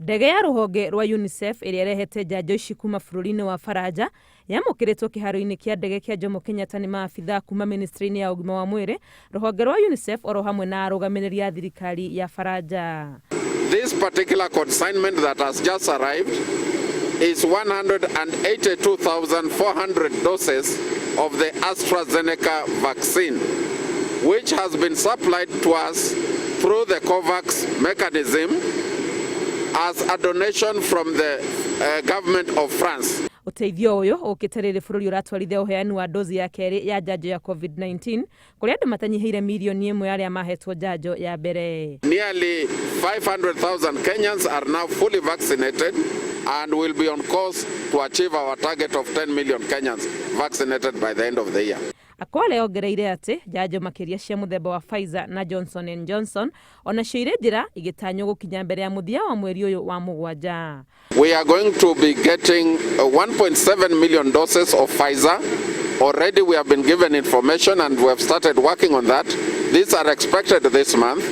Ndege ya rũhonge rwa UNICEF ĩrĩa ĩrehete njanjo ici kuma bũrũri-inĩ wa Faranja yamũkĩrĩtwo kĩharo-inĩ kĩa ndege kĩa Jomo Kenyatta nĩ maabithaa kuma mĩnĩstrĩ-inĩ ya ũgima wa mwĩrĩ, rũhonge rwa UNICEF oro hamwe na arũgamĩrĩri a thirikari ya Faranja. This particular consignment that has just arrived is 182,400 doses of the AstraZeneca vaccine, which has been supplied to us through the COVAX mechanism as a donation from the government of France. Ũteithio ũyũ ũkĩte rĩrĩ bũrũri ũratwarithia ũheani wa dozi ya kerĩ ya njanjo ya COVID-19 kũrĩ andũ matanyihĩire mirioni ĩmwe arĩa mahetwo njanjo ya mbere. Nearly 500,000 Kenyans are now fully vaccinated and will be on course to achieve our target of 10 million Kenyans vaccinated by the end of the year. Akwale ongereire atĩ njanjo makĩria cia mũthemba wa Pfizer na Johnson and Johnson onacio irĩ njĩra igĩtanywo gũkinya mbere ya mũthia wa mweri ũyũ wa mũgwanja. We are going to be getting 1.7 million doses of Pfizer. Already we have been given information and we have started working on that. These are expected this month.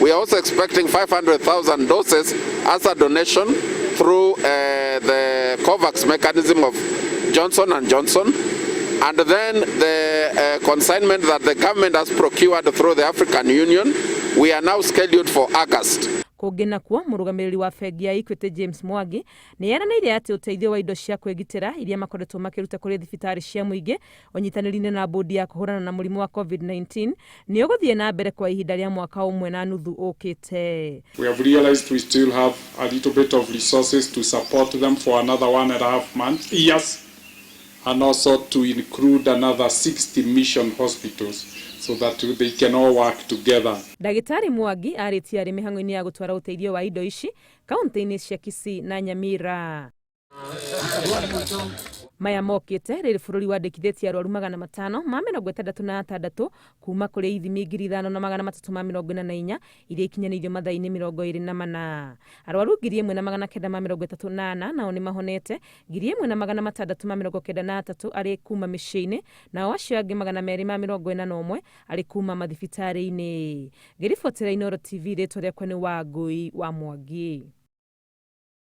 We are also expecting 500,000 doses as a donation through the COVAX mechanism of Johnson and Johnson. And then the consignment that the government has procured through the African Union, we are now scheduled for August. Kũngĩ nakuo, mũrũgamĩrĩri wa bengi ya Equity James Mwangi nĩ eranĩire atĩ ũteithio wa indo cia kwĩgitĩra iria makoretwo makĩruta kũrĩ thibitarĩ cia mũingĩ ũnyitanĩri-inĩ na bodi ya kũhũrana na mũrimũ wa COVID-19 nĩ ũgũthiĩ na mbere kwa ihinda rĩa mwaka ũmwe na nuthu ũkĩte. We have realized we still have a little bit of resources to support them for another 1.5 months, years, and also to include another 60 mission hospitals so that they can all work together. Ndagĩtarĩ Mwangi arĩtie arĩ mĩhang'o-inĩ ya gũtwara ũteithio wa indo ici kaunti-inĩ cia Kisii na Nyamira. Maya mokĩte rĩrĩ bũrũri wandĩkithĩtie arwaru 566 kuma kũrĩ ithimi 5344 iria ikinyanĩirio mathaa-inĩ 24. Arwaru 1934 nao nĩ mahonete, 1693 arĩ kuma mĩciĩ-inĩ, nao acio angĩ 241 arĩ kuma mathibitarĩ-inĩ. Ngĩribotera Inooro TV, rĩtwa rĩakwa nĩ Wangũi wa Mwangi.